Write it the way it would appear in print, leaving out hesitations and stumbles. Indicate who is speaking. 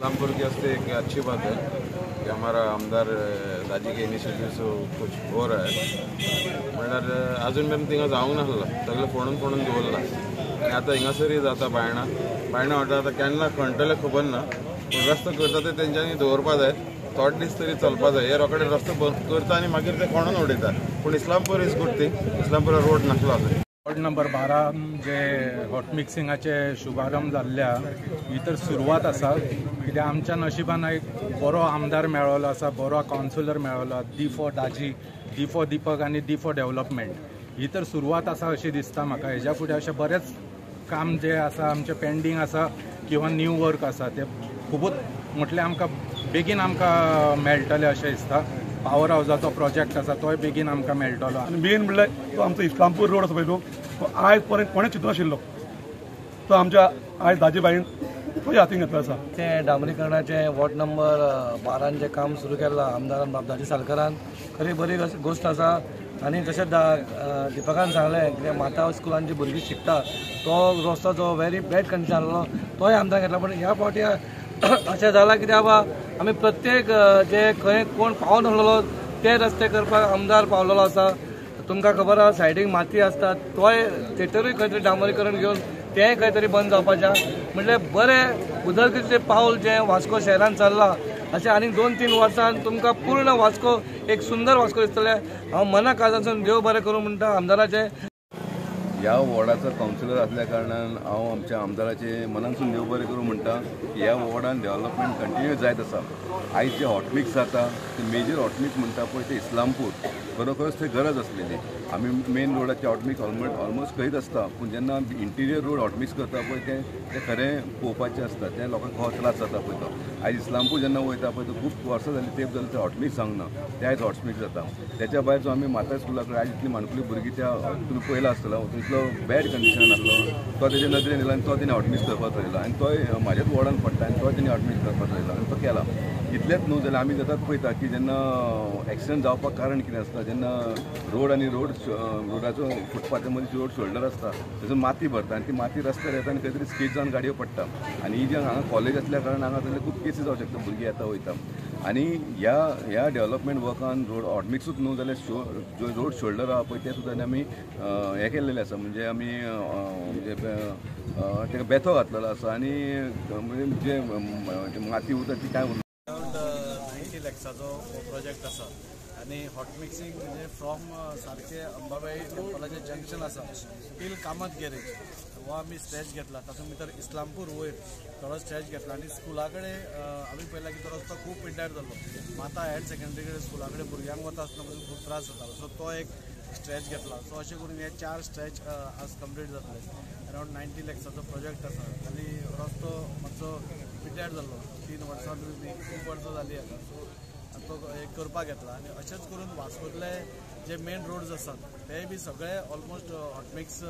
Speaker 1: Islampur K वास्ते एक अच्छी बात है कि हमारा आमदार दाजी के इनिशिएटिव से कुछ हो रहा है। म्हणल्यार अजून मेरेन थिंगा जावंक नासला, सगळें फोणून फोणून दवरला आनी आतां हिंगासरूय जाता बायणां बायणां वाठार आतां केन्ना खणटले खबर ना, पूण रस्तो करता ते तेंच्यांनी दवरपा जाय, थोडे दीस तरी चलपा जाय। हे रोकडे रस्तो करता आनी मागीर ते खणून उडयता, पूण Islampur is good thing. Islampur road नासलो अजून।
Speaker 2: वॉर्ड नंबर 12 जे हॉट मिक्सिंगाचे शुभारंभ जाल्ल्या ही तर सुरवात आसा, कित्याक आमच्या नशिबान एक बरो आमदार मेळ्ळो आसा, बरो कावन्सिलर मेळ्ळो, D for Daji, D for Deepak आनी डी फॉर डेव्हलपमेंट। ही तर सुरवात आसा अशी दिसता म्हाका। हेज्या फुडें अशें बरेंच काम जें आसा आमचें पेंडींग आसा किंवा न्यू वर्क आसा तें खुबूच म्हटल्यार आमकां बेगीन आमकां मेळटलें अशें दिसता। पावर हावजाचो प्रोजेक्ट आसा तोय बेगीन आमकां मेळटलो।
Speaker 3: आनी मेन म्हणल्यार तो आमचो इस्लामपूर रोड आसा पळय तो आयज पर्यंत कोणें चिंतून आशिल्लो, तो आमच्या आयज दाजी बाईन तोय हातीन घेतलो आसा।
Speaker 4: तें डांबरीकरणाचें वॉर्ड नंबर 12 जें काम सुरू केलां आमदारान बाब दाजी सालकारान, खरी बरी गोश्ट आसा। आनी तशेंच दिपकान सांगलें कित्याक माता स्कुलान जी भुरगीं शिकता तो रस्तो जो व्हेरी बॅड कंडिशन आसलो तोय आमदार घेतला। पूण ह्या फावटी अशें जालां कित्याक बाबा आमी प्रत्येक जे खंय कोण पावनासलेलो ते रस्ते करपाक आमदार पावलेलो आसा। तुमकां खबर आसा सायडीक माती आसता तोय थेटरूय खंय तरी डांबरीकरण घेवन तेंय खंय तरी बंद जावपाचें। म्हणल्यार बरें उदरगतीचें पावल जें वास्को शहरान चल्लां अशें आनीक 2-3 वर्सान तुमकां पूर्ण वास्को एक सुंदर वास्को दिसतलें। हांव मना काळजासून देव बरें करूं म्हणटा आमदाराचें।
Speaker 5: ह्या वॉर्डाचो कावन्सिलर आसल्या कारणान हांव आमच्या आमदाराचें मनानसून देव बरें करूं म्हणटा की ह्या वॉर्डान डेव्हलपमेंट कंटिन्यू जायत आसा। आयज जे हॉटमिक्स जाता ते मेजर हॉटमिक्स म्हणटा पळय ते इस्लामपूर खरोखरच थंय गरज आसलेली। आमी मेन रोडाचे हॉटमिक्स ऑलमोस्ट करीत आसता, पूण जेन्ना इंटिरियर रोड हॉटमिक्स करता पळय तें खरें पळोवपाचें आसता, तें लोकांक खरो त्रास जाता पळय तो। आयज इस्लामपूर जेन्ना वयता पळय तो खूब वर्सां जालीं तेंप जालें थंय हॉटमिक्स जावंक ना, तें आयज हॉटमिक्स जाता। तेच्या भायर जो आमी माता स्कुला कडेन आयज इतली माणकुली भुरगीं त्या तुमी पळयला आसतलो इतलो बॅड कंडिशनान आसलो तो तेजे नदरेन येयला आनी तो तेणी हॉटमिक्स करपाक थरयला आनी तोय म्हाज्याच वॉर्डान पडटा आनी तो तेणी हॉटमिक्स करपाक थरयला आनी तो केला। इतलेंच न्हू जाल्यार आमी सदांच पळयता की जेन्ना एक्सिडंट जावपाक कारण कितें आसता, जेन्ना रोड आनी रोडाचो फुटपाथा मदीं रोड शोल्डर आसता थंयसर माती भरता आनी ती माती रस्त्यार येता आनी खंय तरी स्कीड जावन गाडयो पडटा। आनी ही जी हांगा कॉलेज आसल्या कारणान हांगा थंय खूब केसी जावं शकता, भुरगीं येता वयता। आनी ह्या डेव्हलपमेंट वर्कान रोड हॉटमिक्सूच न्हू जाल्यार जो रोड शोल्डर आहा पळय ते सुद्दां आमी हें केल्लेलें आसा, म्हणजे आमी म्हणजे ताका बेथो घातलेलो आसा आनी म्हणजे जे माती उरता ती कांय उरना।
Speaker 6: 90 लॅक्साचो हो प्रोजेक्ट आसा आनी हॉट मिक्सिंग म्हणजे फ्रॉम सारकें अंबाबाई टेम्पलाचें जंक्शन आसा टील कामत गॅरेज हो आमी स्ट्रेच घेतला, तातूंत भितर इस्लामपूर वयर थोडो स्ट्रेच घेतला आनी स्कुला कडेन आमी पळयला की तो रस्तो खूब पिड्ड्यार जाल्लो, माता हायर सेकंडरी कडेन स्कुला कडेन भुरग्यांक वता आसतना पसून खूब त्रास जातालो, सो तो एक स्ट्रेच घेतला। सो अशें करून हे 4 स्ट्रेच आज कंप्लीट जातले। अरावंड 90 लॅक्साचो प्रोजेक्ट आसा आनी रस्तो मातसो पिड्ड्यार जाल्लो 3 वर्सां खूब वर्सां जालीं आतां, सो तो एक करपाक घेतला। आनी अशेंच करून वास्कोतले जे मेन रोड्स आसात ते बी सगळे ऑलमोस्ट हॉटमिक्स।